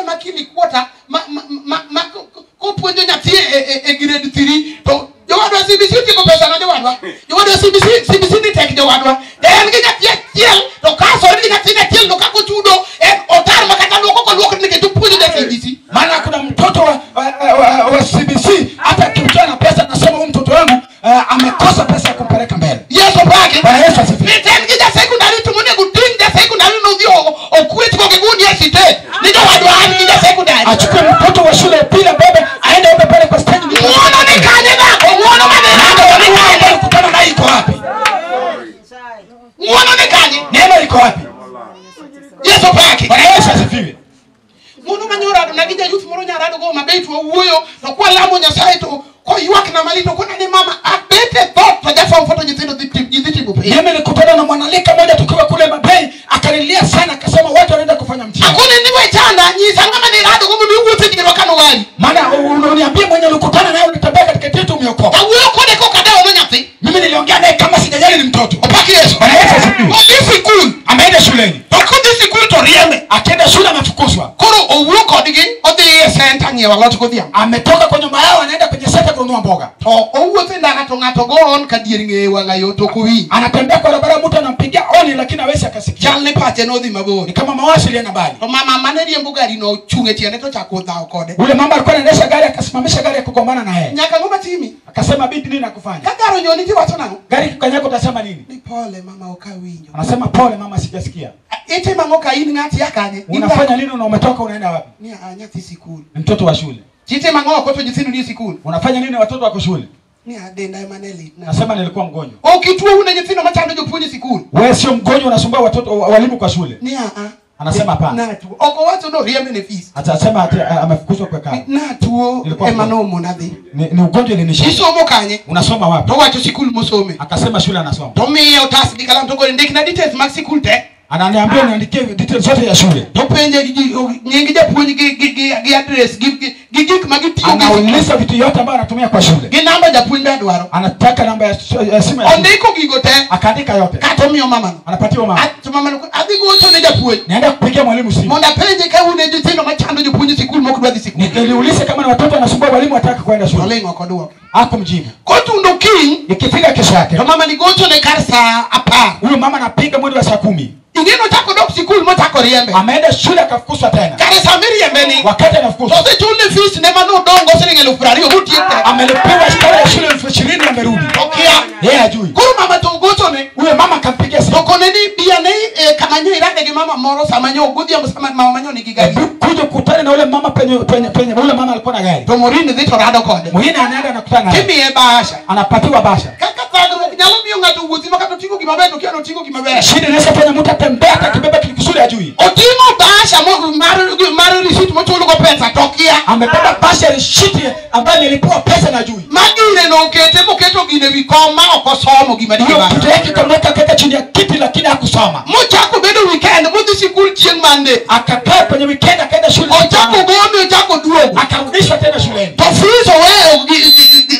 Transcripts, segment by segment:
Makili kuota ma ma ma ma kopuonjo nyathi e grade 3 to jowadwa CBC otieko pesa na jowadwa. Jowadwa CBC, CBC ni tek jowadwa. En gi nyathi achiel to kasore gi nyathi achiel to kako chudo en otar ma kata luoko koluok nikech opuonjo ja CBC. Maana kuna mtoto wa CBC hata akimtoa na pesa nasema huyu mtoto wangu amekosa pesa ya kumpeleka mbele. Yesu pake. Bwana Yesu asifiwe. Ni ten gi ja secondary to monego ting ja secondary no dhi okwech go gi gundi e site. Ni jowadwa an gi ja secondary. Achukue mtoto wa shule pili bebe aende ombe pale kwa stage. Ng'uono ni kanye dhako? Ng'uono mane rado ni kanye? Kutana naye iko wapi? Ng'uono ni kanye? Neema iko wapi? Yesu pake. Bwana Yesu asifiwe. Ng'uono manyora na gi ja youth moro nyarado go mabet wawuoyo to kwa lamo Nyasaye to koywak na malito kona ni mama abete thot to ja form four to nyithindo dhi timo penj. Mimi nilikutana na mwanalika mmoja tukiwa kule Mabei, akalilia sana akasema watu wanaenda kufanya mtihani. Akoni ni we chanda nyisa ng'ama ni rado go mondo iwuothe dierwa kano wali. Maana uniambie mwenye ulikutana naye ulitembea katika yetu umeokoka. Awuoyo kode koka dawo no nyathi. Mimi niliongea naye kama sijajali ni mtoto. Opaki Yesu. Bwana Yesu asifiwe. Odhi sikul. Ameenda shuleni. To kodhi sikul to riembe. Akienda shule amefukuzwa. Koro owuok kodgi odhi e center ng'iewo alot godhiambo. Ametoka kwa nyumba yao anaenda kwenye center kununua mboga. To owuotho e ndara to ng'ato go on ka dier ng'eye wang'a yo to ok owinj. Anatembea kwa barabara mtu anampigia oni lakini hawezi akasikia. Chal ni pache nodhi mabor. Ni kama mawazo ilienda mbali. To mama mane riembo gari no ochung' e tiende to ochako dhawo kode. Ule mama alikuwa anaendesha gari akasimamisha gari kugombana na yeye. Nyaka ang'o matimi? Akasema bibi nini nakufanya? Ka gari onyoni tiwacho nang'o? Gari kikanyako utasema nini? Ni pole mama ok awinjo. Anasema pole mama sijasikia. Itimo ang'o ka in ng'ati ya kanye? Unafanya nini na umetoka unaenda wapi? Ni nyathi sikul. Ni mtoto wa shule. Titimo ang'o oko to nyithindo ni e sikul? Unafanya nini watoto wako shule? Ni denda ema ne litna. Nasema nilikuwa mgonjwa. Ok ituo une nyithindo machando jopuonj e sikul. Wewe sio mgonjwa unasumbua watoto walimu kwa shule. Ni a Anasema hapana. Natuo. Ok owacho ni oriembe ne fees. Atasema ati amefukuzwa kwa karo. Natuo ema nomona dhi. Ni ugonjwa ilinishika. Isomo kanye? Unasoma wapi? To owacho sikul mosome. Akasema shule anasoma. To miye otas gi kalam to gole ndikna details mag sikul te. Ananiambia niandikie details zote ya shule. To penje nying japuonj gi address gi gik ma gitiyo gi. Anauliza vitu yote ambayo anatumia kwa shule. Gi namba japuonj be dwaro. Anataka namba ya simu ya. Ondiko gigo te. Akaandika yote. Kato miyo mama no. Anapatiwa mama. To mama no adhi gocho ne japuonj. Naenda kupigia mwalimu simu. Mondo apenje ka un e nyithindo machando jopuonj e sikul mok dwa dhi sikul. Niliuliza kama ni watoto wanasumbua walimu wataka kwenda shule. Oling' ok oduoke. Hakumjibu. Kotundo kiny. Ikifika kesho yake. To mama ni gocho ne kar saa 10. Huyo mama anapiga mwendo wa saa 10. Ingeno chako dok sikul mochako riembe. Ameenda shule akafukuzwa tena. Kare sama iriembe ni. Wakati anafukuzwa. To osechulne fees ne mane odong' siling 20,000 motiek te. Amelipiwa karo ya shule 20,000 amerudi. Okia. Yeye hajui. Koro mama to gochone. Huyo mama akampigia simu. To kone ni biane kama nyo irade gi mama moro sama nyo godhiambo sama mama manyo nigi gari. Kuja kukutana na ule mama penye ule mama alikuwa na gari. To Morini dhi to rado kode. Morini anaenda anakutana naye. Timiye bahasha. Anapatiwa bahasha. Kaka thagruok nyalo miyo ng'ato wuothi ma kata oting'o gima ber to kia oting'o gima ber. Shida inaweza fanya mtu atembea hata akibeba kitu kizuri hajui. Oting'o bahasha mar receipt mochulogo pesa to kia. Amebeba bahasha receipt ambayo nilipewa pesa na hajui. Magine no okete moketo gine wi kom ma ok osomo gima nigi bahasha. Kitu yake kamweka kaka chini ya kiti lakini hakusoma. Mochako bedo weekend modhi sikul chieng' Monday. Akakaa kwenye weekend akaenda shule. Ochako gome ochako duogo. Akarudishwa tena shuleni. To fees oweyo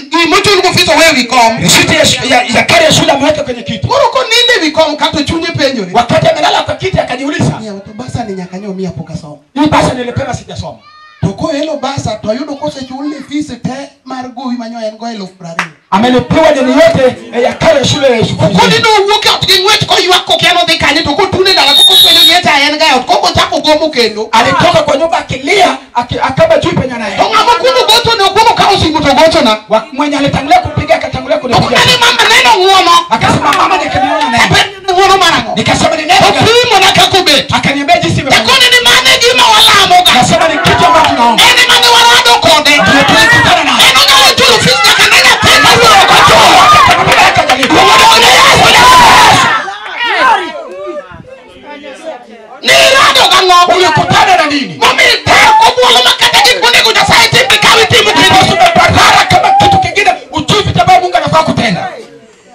gimochulogo fees oweyo wi kom. Receipt ya karo ya shule ameweka kwenye kiti. Koro koninde wi kom kata chunye penjore. Wakati amelala kwa kiti akajiuliza. Ni to basa ni nyaka nyo miya pok asomo. Hii basa nilipewa sijasoma. To koelo basa to ayudo kosechulne fees te mar gowi manyo en go 20,000. Amelipiwa deni yote ya karo ya shule ya 20,000. Koni no wuok e ot gi ng'wech koywak kokia nodhi kanye to kotune dala kokofwenyo ni eta en ga e ot koko ochako gomo kendo. Alitoka kwa nyumba akilia akaba juu penye anaenda. To ng'ama okuongo gochone okuongo kawo simu to gochona. Mwenye alitangulia kupiga akatangulia kunipiga. Okane mama neno ng'uono. Akasema mama nikaniona neno. Ng'uono mar ang'o? Nikasema ni neno. Opimo na kaka obet. Akaniambia jinsi imefanya. Takone ni mane gima walamoga. Nasema ni kitu ambacho tunaomba. En mane warado kode. Ndio tulikutana naye. En onyalo chulo fees nyaka ne nyathi mawuoro kochulo. Ni rado gang'o? Ulikutana na nini? Momiyo teko obwolo ma kata gik monego Nyasaye tim ikaw itimo kendo. Umepatara kama kitu kingine ujui vitu ambavyo Mungu anafaa kutenda.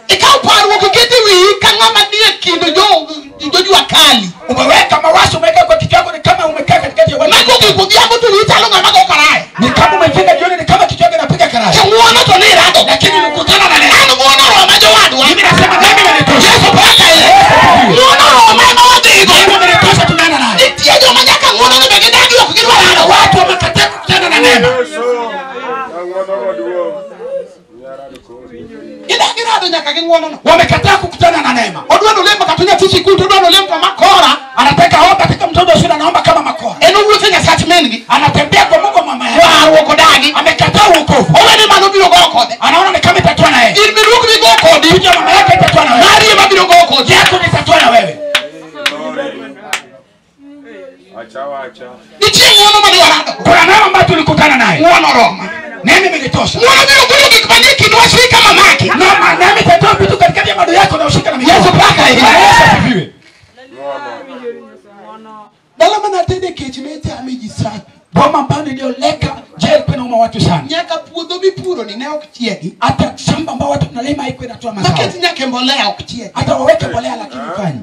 Ikaw parruok ikete wiyi ka ng'ama nie kind jo jua kali. Umeweka mawazo umeweka kwa kichwa chako ni kama umekaa katikati ya watu. Mago gik odhiambo to wiyi chalo ng'ama go karaya. Ni kama umefika jioni ni kama kichwa chako inapiga karaya. To ng'uono to ni rado. Lakini ulikutana na neno. An ng'uono roma jowadwa. Mimi nasema mimi imenitosha. Yesu paka ye. Ng'uono roma ema wadhigo. Mimi imenitosha tunaenda naye. Nitie joma nyaka ng'uono ni be gidagi ok gidwa rado. Gidagi rado nyaka gi ng'uono no. Wamekataa kukutana na neema. Odwaro lemo kata nyathi sikul to odwaro lemo kama Kora. Anataka aombe katika mtoto wa shule, anaomba kama Makora. En owuotho Nyasach min-gi. Anatembea kwa Mungu mama yake. Warruok odagi. Amekataa wokovu. Owe ni mano biro go kode. Anaona ni kama itatua na yeye. In miruok mi go kodi. Kuja mama yake itatua na wewe. Mari ema biro go kodi. Yako nitatua na wewe. Acha wacha. Nitie ng'uono mane warado. Kuna neema ambayo tulikutana naye. Ng'uono roma. Neema imenitosha. Ng'uono biro golo gik manie kind wasika mamaki. Na neema itatoa vitu katikati ya maadui yako na ushika na mikono. Yesu paka Yesu asifiwe. Dala mana tede kech ne chame ji safi. Boma ambayo nilioleka je ilikuwa inauma watu sana. Nyaka puodho mipuro ni ne ok chiegi. Hata shamba ambao watu tunalima haikuwa inatoa mazao. Maket nyaka mbolea ok chiegi. Hata waweke mbolea lakini hufanyi.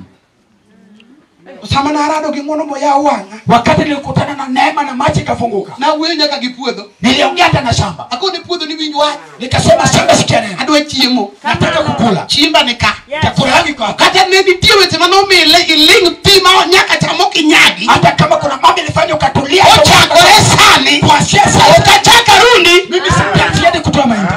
Sama narado gi ng'uono moyaw wang'a. Wakati nilikutana na neema na macho ikafunguka. Nawuoyo nyaka gi puodho. Niliongea hata na shamba. Akone puodho ni winj wach. Nikasema shamba, sikia neno. Adwa chiemo. Nataka kukula. Chimba ni ka. Chakula yangu iko hapa. Kata ne nitie weche manomiile iling' pi ma nyaka cham ok inyagi. Hata kama kuna mambo ilifanya ukatulia. Ochakore sani. Kuanzia sasa. Okachak arundi. Mimi siendi kutoa mahindi.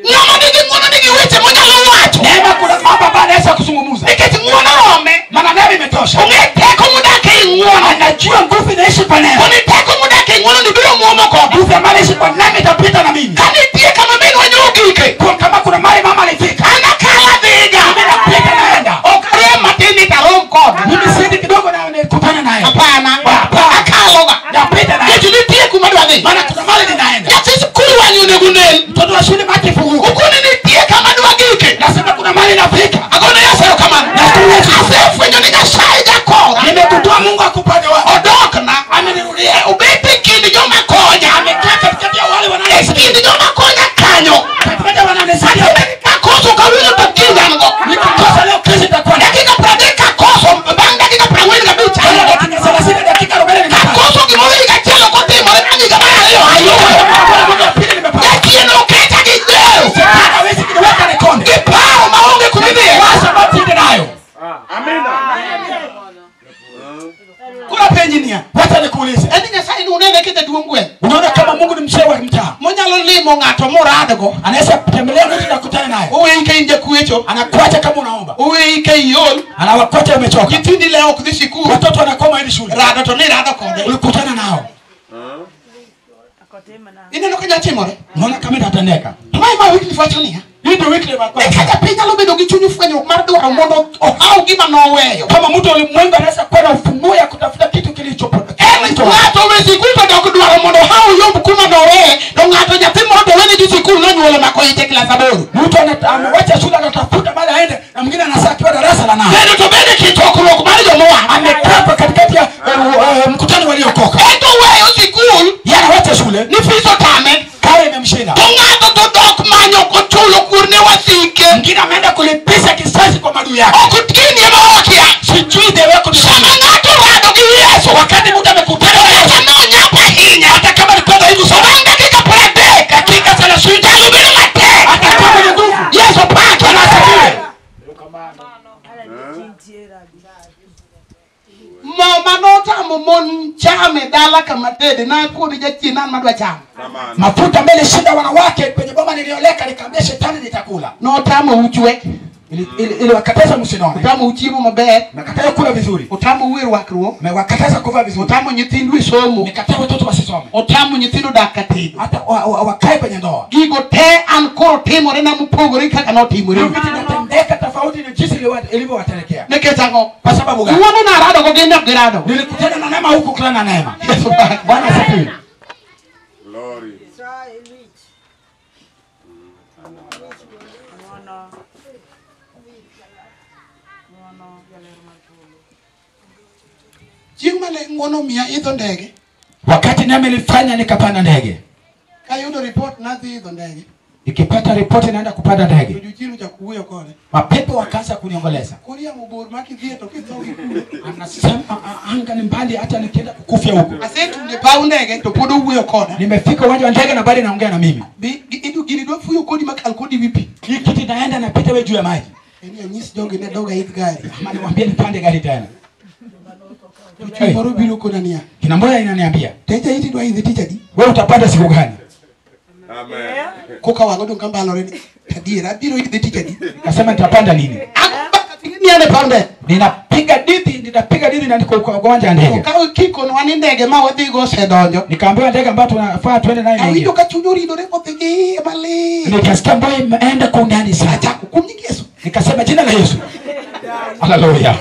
Ng'uono nigi ng'uono nigi weche monyalo wacho. Neema kuna mambo ambayo anaweza kuzungumza. Nikech ng'uono rome. Maana neema imetosha. Ong'e teko modak ei ng'uono. Anajua nguvu inaishi kwa neema. Koni teko modak ei ng'uono ni biro muomo koda. Nguvu ambayo inaishi kwa neema itapita na mimi. Ka nitie kama minwa nyogike. Kwa kama kuna mali mama alifika. An akala dhiga. Mimi napita naenda. Ok arom matin ni tarom koda. Mimi siendi kidogo na nikutana naye. Hapana. Hapana. Akaloga. Napita naye. Nikech nitie kuma adwa dhi. Maana kuna mali ninaenda. Nyathi skul wang'e onego nen. Mtoto wa shule macho ifunguke. Okoni nitie kama adwa gike. Nasema kuna mali nafika. Agone Yesu erokamano. Nashukuru Yesu. Asefwenyo ni Nyasaye jakora. Nimegundua Mungu akupande wangu. Odokna. Amenirudia. Obet e kind joma konya. Amekaa katikati ya wale E wanaonisaidia. kind joma konya kanyo. Katikati ya wanaonisaidia. Kakoso kawuono to kiny an go. Nikikosa leo kesho itakuwa. Dakika 30 kakoso bang' dakika 45 Baada ya dakika 30 dakika 40 nimepata. Kakoso gimoro higa achiel ok otimore bang' higa mar ariyo ayudo. Mwaka wa pili nimepata. Jachien okecha gi jero. Shetani hawezi kuniweka nikonde. Gi paro maonge kuma idhiye. Wazo ambayo siende nayo. Amina. Koro apenji niya. Wacha nikuulize. En Nyasaye ni unene ka jaduong' gweng'. Unaona kama Mungu ni mzee wa mtaa. Monyalo limo ng'ato moradgo. Anaweza kutembelea mtu na kukutana naye. Oweyi ka in jakwecho. Anakuacha kama unaomba. Oweyi ka iol. Anawakuacha umechoka. Nyithindi le ok dhi sikul. Watoto wanakoma hili shule. Rado to ni rado kode. Ulikutana nao. Ineno ka nyatimore. Unaona kama itatendeka. To mae ma Wycliffe wacho niya. Hii ndio Wycliffe wa Ni kwanza. ka japiny nyalo bedo gi chuny fwenyruok mar dwaro mondo ohaw gima noweyo. Kama mtu wa ulimwengu anaweza kuwa na ufunuo ya kutafuta kitu kilichopotea. En ng'ato owe sikul to dok dwaro mondo ohaw yomb kuma noweye to ng'ato nyathi moro to wene ji sikul nonyuolo mako iche klas 8. Mtu amewacha shule anatafuta mahali aende na mwingine anasaa akiwa darasa la 8. Kendo to bende kichokruok mar jomowang'. Amekaa kwa katikati ya mkutano waliokoka. En to weyo sikul Yeye anawacha shule, ni fis otame. karo imemshinda. To ng'ato to dok manyo kochulo kuor ne wasike. Mwingine ameenda kulipisha kisasi kwa maadui yake. Ok gini ema okia. Sijui the wako ni Sama ng'ato rado gi Yesu. Wakati mtu amekutana na Yesu, Kata nonyap ahinya. hata kama alikuwa dhaifu sana, Bang' dakika 30 dakika 30 jalo bedo matek. atakuwa mwenye nguvu. Yesu paki. Bwana asifiwe. Mo manotamo mon chame dala kama tede nakoni jachien an madwa chamo. Mafuta mbele shinda wanawake kwenye boma nilioleka, nikamwambia shetani nitakula. Notamo uchwe. Ili wakataza msinone. Otamo uchiemo maber. Nakataza kula vizuri. Otamo uwe rwakruok. Mewakataza kuvaa vizuri. Otamo nyithindu e somo. Nikataa watoto wasisome. Otamo nyithindo dak ka tedo. Hata wakae kwenye ndoa. Gigo te an koro timore na mopogore kaka notimore. Vitu vinatendeka tofauti na jinsi ilivyowatelekea. Nikech ang'o? Kwa sababu gani? Ng'uono narado go gin ok girado. Nilikutana na neema huku kutana na neema. Yesu paki. Bwana asifiwe. Glory. Chieng' mane ng'uono miya idho ndege. Wakati neema ilifanya nikapanda ndege. Kayudo report nadhi idho ndege. Nikipata ripoti naenda kupanda ndege. To jochieno ochako wuoyo kode. Mapepo wakaanza kuniongoleza. Kor yamo bor ma kidhie to kitho gi kure. Anasema anga ni mbali hata nikienda kukufia huko. Asetundo e paw ndege to pod owuoyo koda. Nimefika uwanja wa ndege na bado naongea na mimi. Bi gini dwa fuyo kodi makal kodi wi pi. Hii kiti naenda napita wewe juu ya maji. En anyis jogi ne doga idh gari. Ama niwaambie nipande gari tena. To chuny moro biro kona niya. Kina mmoja inaniambia, Teja iti dwa idhi tich adi? Wewe utapanda siku gani? Amen. Koka wango kambalore ni adiera biro idhi tich. Nasema nitapanda nini? Ninapiga didi na niko kwa uwanja wa ndege. Kwa kiko no ani ndege ma wadhi go osedonjo. Nikaambiwa ndege ambayo tunafaa tuende nayo ni. Awinjo ka chuny oridore modhi gi malit. Nikasikia ambayo imeenda kwa undani sana. Kuom nying Yesu. Nikasema jina la Yesu. Haleluya.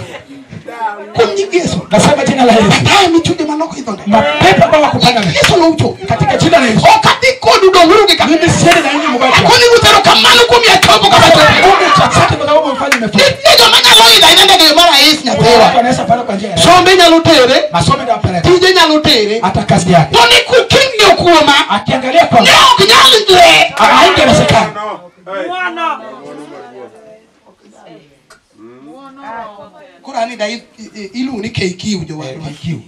Kuom nying Yesu. Nasema jina la Yesu. Ataye michunje manoko idhonde. Mapepo ambao wakupanda. Yesu loucho. Katika jina la Yesu. Okadhi kodu donguru gi ka. Mimi siendi na nyinyi mubaya. Akoni utero kamano kuom yachopo kama to. Mungu asante kwa sababu umefanya umefanya. Nitie joma nyalo idho aidha ndege mar rais nyathiwa. Wanaweza panda kwa njia ya. Sombe nyalo tere. Masomo ndio apeleka. Tije nyalo tere. Hata kazi yake. To ni king'iyo kuoma. Akiangalia kwa. Ne ok nyal dwe. Haingewezekana. Mwana. Koro ani dai iluongo ni KQ jowadwa. KQ.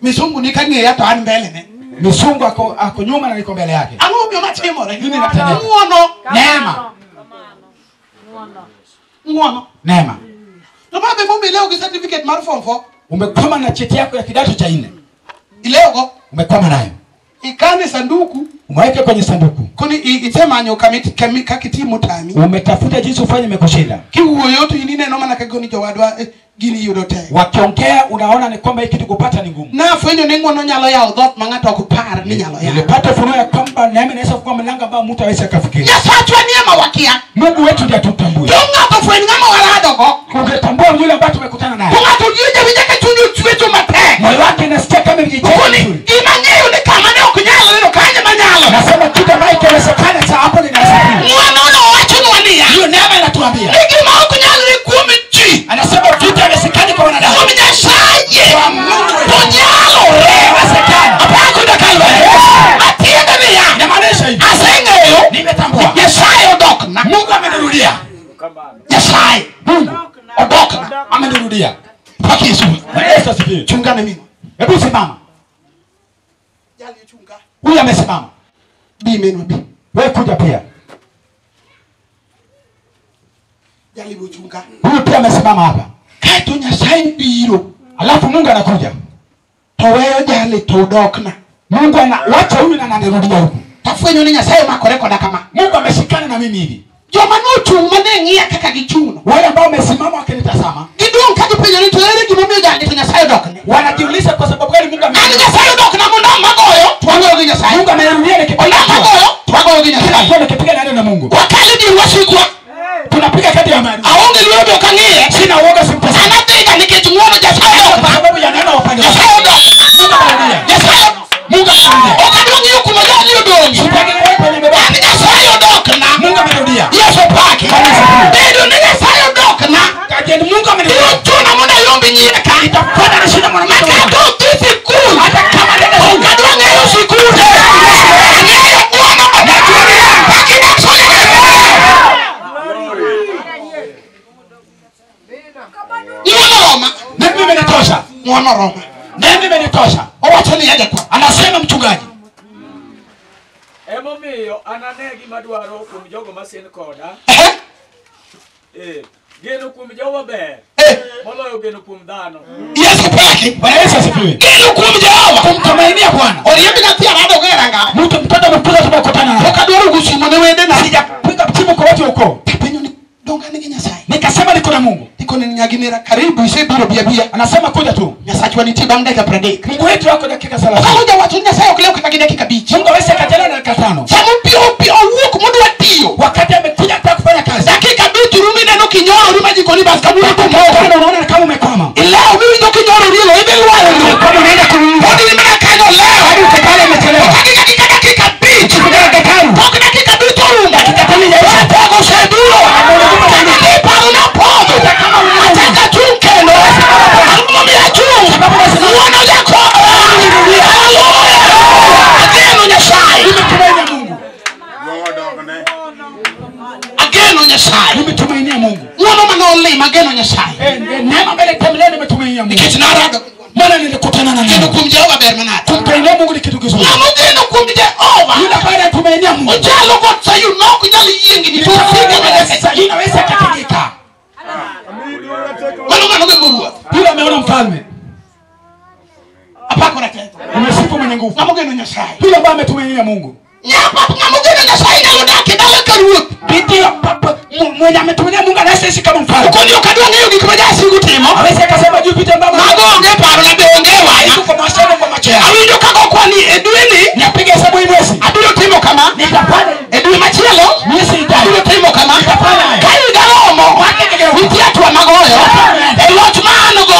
Misungu ni kang'eya to an mbele ne. Misungu ako nyuma na niko mbele yake. Ang'o momiyo matimore? Nini natendeka? Ng'uono. Neema. Ng'uono. Neema. To mabe momiyo ilewo gi certificate mar form 4. Umekwama na cheti yako ya kidato cha 4. Ilewogo? Umekwama nayo. Ikane sanduku. Umeweka kwenye sanduku. Koni isemanyo kaka itimo tami. Umetafuta jinsi ufanye imekushinda. Kiwuoyo to in ineno mana ka goni jowadwa gini yudo tek. Wakiongea unaona ni kwamba hiki kitu kupata ni ngumu. Nafwenyo ni ng'uono nyalo yawo dhoot ma ng'ato ok par ni nyalo yawo. Nilipata ufunuo ya kwamba neema inaweza kufungua mlango ambao mtu hawezi akafikiria. Nyasachwa ni ema wakia. Mungu wetu ndiye atutambue. To ng'ato fweny ng'ama waradogo. Ungetambua yule ambaye tumekutana naye. To ng'ato winjo winja ka chunye ochwecho matek. Moyo wake unasikia kama vijijini. Koni gima ng'eyo ni kama ne ok nyalore to kanye manyalo. Nasema kitu ambacho kinawezekana cha hapo ninawezekana. Ng'uono no wachonwa niya. Hiyo neema inatuambia. Ni gima ok nyalre kuom ji. Anasema vitu haviwezekani kwa wanadamu. Kuom Nyasaye. Kwa Mungu to nyalore. Inawezekana. Apako dakika. Matiende niya. Inamaanisha hivi. Aseng'eyo. Nimetambua. Nyasaye odokna. Mungu amenirudia. Nyasaye Mungu odokna. Amenirudia. Paki Yesu. Yesu asifiwe. Chungane mimi. Hebu simama. Jali chunga. Huyu amesimama. Bi menwa bi. Wewe kuja pia. Jali chunga. Huyu pia amesimama hapa. Kato Nyasaye biro. Alafu Mungu anakuja. To weyo jali to odokna. Mungu anawacha huyu na ananirudia huku. Tafwenyo ni Nyasaye makore koda kama. Mungu ameshikana na mimi hivi. Joma nochung' mane ng'iya kaka gichung'no. Wale ambao wamesimama wakinitazama. Gidong' ka gipenjo ni to ere gimomiyo jali to Nyasaye odokne. Wanajiuliza kwa sababu gani Mungu amenirudia. An Nyasaye odokna mondo magoyo to wagoyo gi Nyasaye. Mungu amenirudia nikipiga. Magoyo to wagoyo gi Nyasaye. Kila nikipiga neno na Mungu. Wakali di wasikwa. Tunapiga kati ya maadui. Aonge luoro be ok ang'iye. Sina uoga simtazama. Anadhiga nikech ng'uono Nyasaye odokna. Kwa sababu ya neno upande. Nyasaye odokna. Mungu amenirudia. Nyasaye Mungu amenirudia. Ok adwa ng'iyo kuma jali odong'ie. Sitaki kuwa kwenye mabaki. An Nyasaye odokna. Mungu amenirudia. Yesu paki. Bedo ni Nyasaye odokna. Kajeni Mungu amenirudia. Ochuna mondo ayomb nyieka. Nitakwenda na shida mwanamke. Makata odhi sikul. Hata kama nenda Ok adwa ng'eyo sikul. Ang'eyo ng'uono. Paki Nyasaye. Ng'uono roma. Neema imenitosha. Ng'uono roma. Neema imenitosha. Owacho ni yajakwa. Anasema mchungaji. Emomiyo anane gima dwaro kuom jogo masin koda. Geno kuom Jehova ber moloyo geno kuom dhano. Yesu paki. Bwana Yesu asifiwe. Geno kuom Jehova. Kumtumainia Bwana. Oriembi nyathi arado go e rangach. Mtu mtoto amekuja tumekutana naye. Pok adwaro go simo ne wedena. Sijapiga simu kwa watu huko. Tapenjo ni donge an gi Nyasaye. Nikasema niko na Mungu. Nikone ni nyaginera karibu isebiro bia bia. Anasema kuja tu. Nyasachwa nitie bang' dakika 30. Mungu wetu wako dakika 30. Okaluja wacho ni Nyasaye ok lew kata gi dakika 5. Mungu hawezi akachelewa na dakika 5. Sama piyo piyo owuok modwa tiyo. Wakati amekuja anataka kufanya kazi. Dakika 5 rumo ineno kinyorori ma jikoni bas kawuono to moko. Unaona kama umekwama. Ilewo miwinjo kinyorori ilo idhi lwayo lo. Kama unaenda kununua. Pod in mana kanyo lewo. Hadi uko pale umechelewa. Okagi dakika 5. Ukifika dakika 5. Pok dakika 5 orumo. Dakika 5 haijaisha. Pogo osebiro. Iparo napodho. Achako achung' kendo. Ang'o momiyo achung'? Ng'uono Jakobo. Haleluya. Ageno Nyasaye. Nimetumainia Mungu. Ageno Nyasaye. Nimetumainia Mungu. Ng'uono mane olima ageno Nyasaye. Neema mbele tembelea nimetumainia Mungu. Nikech narado. Maana nilikutana na Geno Mungu. kuom Jehova ber manade. Kumtumainia Mungu ni kitu kizuri. Ng'ama ogeno kuom Jehova. Yule ambaye anatumainia Mungu. Ochalo got Sayun ma ok nyal yiengni to ofike manyaka Inaweza katikika. Mano ng'ano ogeno ruoth. Yule ameona mfalme. Apako ratego. Umesifu mwenye nguvu. Ng'ama ogeno Nyasaye. Yule ambaye ametumainia Mungu. Nyapa ng'ama ogeno Nyasaye nyalo dak e dala ka ruoth. Binti ya papa mwenye ametumania Mungu anaweza ishi kama mfalme. Okoni ok adwa ng'eyo gik ma jasigu timo. Hawezi akasema juu vitu ambavyo Mago onge parona be onge waya. kwa masomo kwa macho yako. Awinjo kaka okwani e dweni Napiga hesabu hii mwezi. abiro timo kama. Nitafanya E dwe machielo mwezi ijayo. abiro timo kama. Nitafanya. Ka higa romo nitie hatua magoyo e loch ma an go.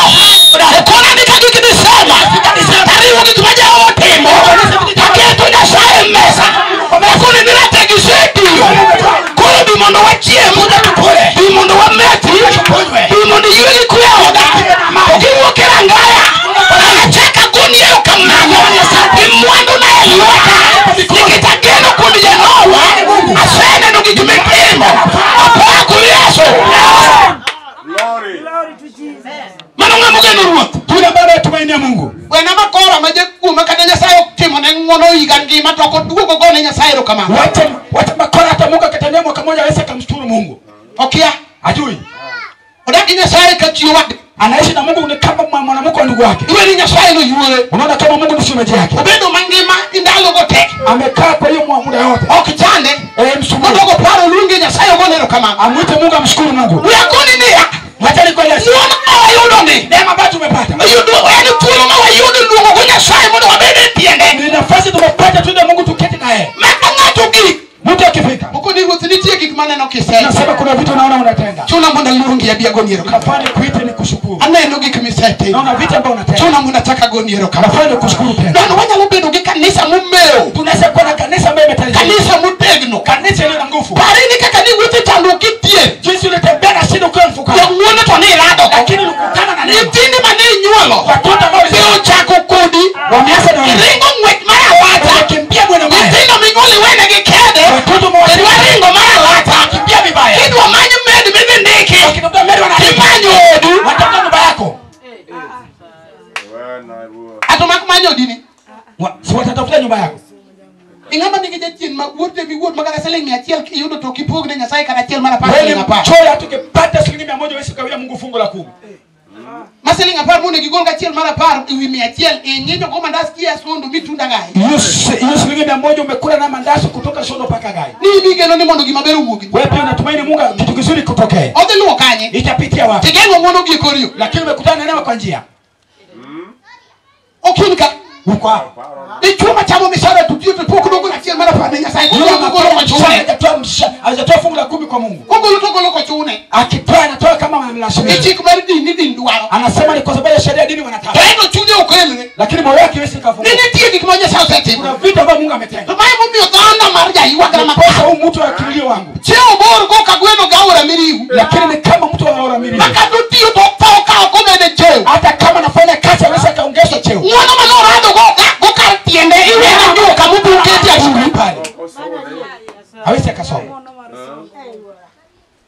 Okona ni ka gik Disemba tariwo gik ma jaomo timo taketo Nyasaye e mesa. Okoni ni ratego isetiyo. Koro bi mondo wachiem, bi mondo wamethi, bi mondo iywe gi kwe e oda. To giwuok e rangaya. Anachak agoni erokamano gi mwanduna e lweta nikech ageno kuom Jehova. Aseneno gik mitimo. Apako Yesu. Glory. Glory to Jesus. Mano ng'ama ogeno Ruoth. Yule ambaye anatumainia Mungu. Wena makora ma jakuo ma kata Nyasaye otimo ne ng'wono higa ngima to ok oduogo gone Nyasaye erokamano. Wacha makora hata Mungu akitendea mwaka mmoja hawezi akamshukuru Mungu. Okia. Hajui. Odak gi Nyasaye ka chi wadgi. Anaishi na Mungu ni kama mwanamke wa ndugu wake. Iwe ni Nyasaye noyuore. Unaona kama Mungu ni shemeji yake. Obedo mangima gi ndalogo te. Amekaa kwa hiyo muda yote. Ok chande. Msumbue. Mondo ogo paro luonge Nyasaye ogone erokamano. Amwite Mungu amshukuru Mungu. We akoni niya. Wacha nikueleze. Ng'wono ma wayudo ni. Neema ambayo tumepata. Yudo en thuolo ma wayudo luongo go Nyasaye mondo wabed e tiende. Ni nafasi tumepata tuende Mungu tuketi naye. Ma ka ng'ato gik. Mtu akifika. Okoni ruoth nitie gik maneno kisetimo. Nasema kuna vitu naona unatenda. Chuna mondo aluongi abi agoni erokamano. Nafaa nikuite nikushukuru. Aneno gik misetimo. Naona vitu ambavyo unatenda. Chuna mondo achak agoni erokamano. Nafaa nikushukuru tena. Nono wanyalo bedo gi kanisa momeo. Tunaweza kuwa na kanisa ambayo imetayarishwa. Kanisa motegno. Kanisa iliyo na nguvu. Pare ni kaka ni wuotho e chandruok kidhier. Jinsi ulitembea na shida ukiwa mfukara. Jong'uono to ni irado go. Lakini ulikutana na neema. Nyithindi mane inyuolo. Watoto ambao Be ochako kodi. wameanza na wewe. Iringo ng'wech mar alata. Umekimbia mwendo mbaya. Nyithindo minyuolo iwenegi kede. Watoto mwa Kendo waringo mar alata. kimbia vibaya. Kidwa manyo med midhi ndiki. Wakitafuta meri wanaandika. Timanyo odu. Watafuta nyumba yako. Wena ruoth. Ato mak manyo odini. Si watatafuta nyumba yako. Ing'ama nigi jachien ma wuod miwuod ma kata siling 100 kiyudo to ok ipog ne Nyasaye kata achiel mar apar Wewe siling ni 10. mchoyo hata ukipata shilingi 100 huwezi kugawia Mungu fungu la 10. Ma siling 10 monego igol gachiel mar 10 ewi 100 ing'injo go mandas kia sondo mitunda gai. Hiyo shilingi 100 umekula na mandazi kutoka sondo mpaka gai. Ni migeno ni mondo gima ber owuogi. Wewe pia unatumaini Mungu kitu kizuri kutokee. Odhi luwo kanye? Itapitia wapi? Tigeng'o ng'wono gi e kor yo. Lakini umekutana na neema kwa njia. Ok in ka. Uko hapo. Dichuo machamo mishahara to tiyo to pok nogolo achiel mar 10 ne Nyasaye. Yule Kogolo to golo kochune. hajatoa fungu la 10 kwa Mungu. Kogolo to golo kochune. Akitoa anatoa kama Gi amelazimishwa. chik mar din ni din dwaro. Anasema ni kwa sababu ya sheria ya dini To wanataka. en to chunye ok elre. Lakini moyo wake hawezi Ni kafunguka. nitie gik ma Nyasaye osetimo. Kuna vitu ambavyo Mungu ametenda. To mae momiyo dhano mar jaywagra ma Kosa huyu mtu wa kilio wangu. chiewo bor go ka gweno gaora miriu. Lakini ni kama mtu wa aora mimi. Ma kata otiyo to otho ka ok omede cheo. Hata kama anafanya kazi hawezi akaongezwa cheo. Ng'wono manorado go kar tiende iwene nyuka mobuketi achuri. Pale. Hawezi akasoma.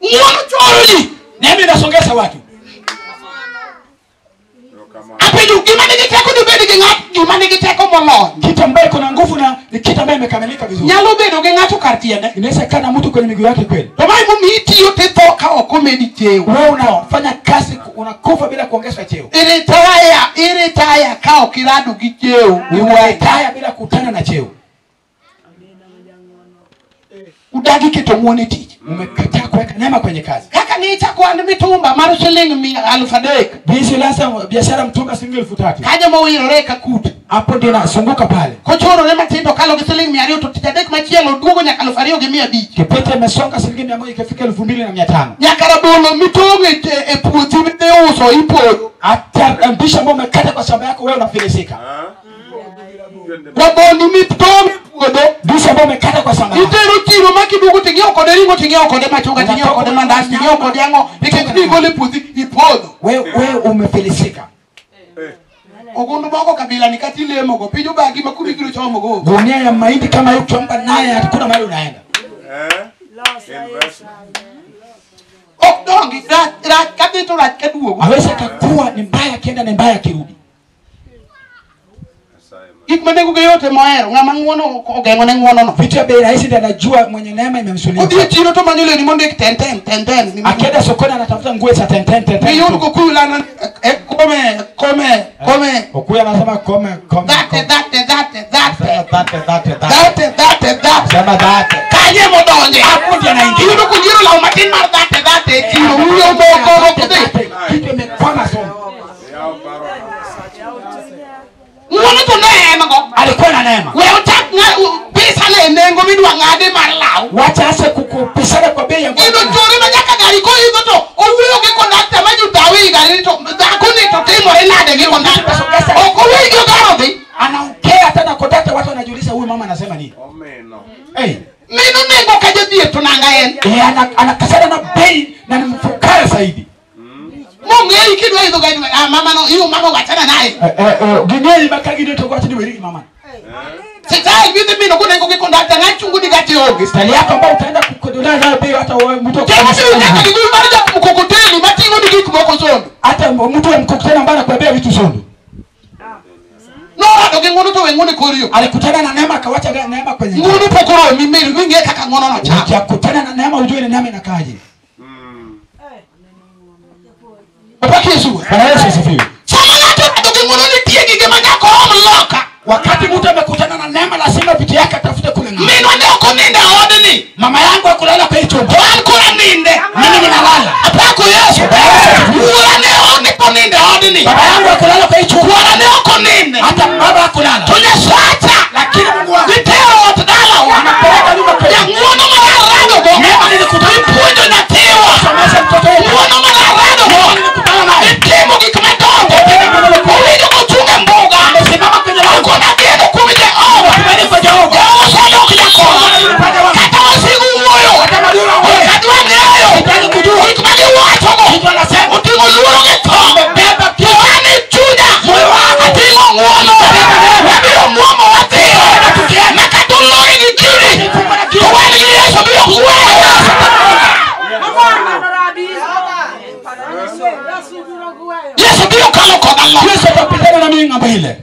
Ng'wono choro ji. Neema inasongeza watu. Apenjo gima nigi teko dibed gi ng'at gima nigi teko molony. Kitu ambaye kuna nguvu na ni kitu ambaye imekamilika vizuri. Nyalo bedo gi ng'ato kar tiende. Inaweza kaa na mtu kwenye miguu yake kweli. To mae momiyo itiyo titho ka ok omedi cheo. Wewe unafanya kazi unakufa bila kuongezwa cheo. Iritaya ka ok irado gi cheo. Unaretaya bila kukutana na cheo. Udagi keto ng'wono e tich. Umekataa kuweka neema kwenye kazi. Kaka ni ichako and mitumba mar siling 3,000. Jinsi ulianza biashara mtumba shilingi 3,000. Kanyo mowirore ka kut. Hapo ndio nazunguka pale. Kochorore matin to kalo gi siling 200 to tich adek machielo duogo nyaka 2,500. Kipete imesonga shilingi 100 ikafika 2,500. Nyaka rabolo mitong'o e puothi miuso ipodo. Hata mbisha ambao umekata kwa shamba yako wewe unafilisika. Rabolo mitong'o e puodho. Mbisha ambao umekata kwa shamba yako. Itero chiro ma kiduogo ting'iewo kode ring'o ting'iewo kode machunga ting'iewo kode mandas ting'iewo kode ang'o nikech nigolo e puothi ipodho. Wewe umefilisika. Ogundu moko kabila ni kati ilemogo piny obagi ma kuma ibiro chomogo. Gunia ya mahindi kama hiyo ukiomba naye hakuna mahali unaenda. Ok dongi rach kadhi to rach kaduogo. Hawezi akakuwa ni mbaya akienda ni mbaya akirudi. Gik ma nengogi yot ema ohero ng'ama ng'uono ogeng'one ng'uono no. Vitu ya bei rahisi ndiye anajua mwenye neema imemsulia. Odhi e chiro to manyo lewni mondik 10 10 10 10. Akienda sokoni anatafuta nguo za 10 10 10 10. Miyud Okuyu lando kome kome kome. Okuyu anasema kome kome. Dhate dhate dhate dhate. Dhate dhate dhate. Dhate dhate dhate. Sema dhate. Kanye modonje. Hapo ndiye anaingia. Iyudo kunyiero law matin mar dhate dhate e chiro. Uyo moko ok dhi. Kitu imekwama somo. Ng'uono to ne en go. Alikuwa na neema. We ochak pesa ne nengo midwa ng'ade mar law. Wacha ase kukupisana kwa bei ya nguo. Ino chore ma nyaka gari koidho to owuoyo gi kondakta ma jotawe i gari to dhako ni to timore nade gi kondakta. Ok owuoyo gi ogaro dhi. Anaongea tena kondakta, watu wanajiuliza huyu mama anasema nini? Omeno. Hey. Mino nengo ka jodhier to nanga en. Anakasana na bei na ni mfukara zaidi. Mong'eyi kidwa idho gari, ah mama no, iyo mama wachana naye. Ging'eyi ma ka gine to wacho ni weri gi mama. Sasa hivi mimi ndo nengo gi kondakta ng'achungu ni gachi onge. Stali yako ambayo utaenda kukodolana nayo bei hata mtu akikuona. Mkokoteni matingo ni gik moko sondo. Hata mtu wa mkokoteni ambaye anakuambia vitu sondo. Norado gi ng'uono to we ng'uono kor yo. Alikutana na neema akawacha neema kwenye. Ng'uono pok oromi ming'e kaka ng'uono no chalo. Ujakutana na neema ujue ni neema inakaaje. Opak Yesu. Bwana Yesu asifiwe. Sama ng'ato orado gi ng'uono nitie gige ma nyaka oom loka. Wakati mtu amekutana na neema lazima vitu yake atafute kule ng'ambo. Minwa ne ok oninde e odni. Mama yangu hakulala kwa hicho. To an koro aninde. Mimi ninalala. Apako Yesu. Wuora ne ok oninde e odni. Baba yangu hakulala kwa hicho. Wuora ne ok oninde. Hata baba hakulala. To Nyasacha. Lakini Mungu wangu. Gitero ot dalawa. Anapeleka nyumba kwa. Jang'uono mana arado go. Neema nilikutana. Ipuonjo nyathiwa. Somesha mtoto wetu. Ng'uono mana arado go. Nilikutana naye. Itimo gik madongo. Owinjo kochung' e mbuga. Amesimama kwenye lango. Ok onageno kuom Jehova. Tumaini kwa Jehova. Jehova odok jakora. Kata wasigu wuoyo. Hata maadui waongee. Ok adwa ng'eyo. Sitaki kujua. Gik ma giwachogo. Kitu wanasema. Oting'o luoro gi tho. Umebeba To an e chunya. Moyo wangu. Ating'o ng'uono. Wabiro muomo wadhiyo. Ma kata olori gi gini. To wan gi Yesu biro kweyo. Yesu biro kalo koda loka. Yesu atapitana na mimi ng'ambo ile.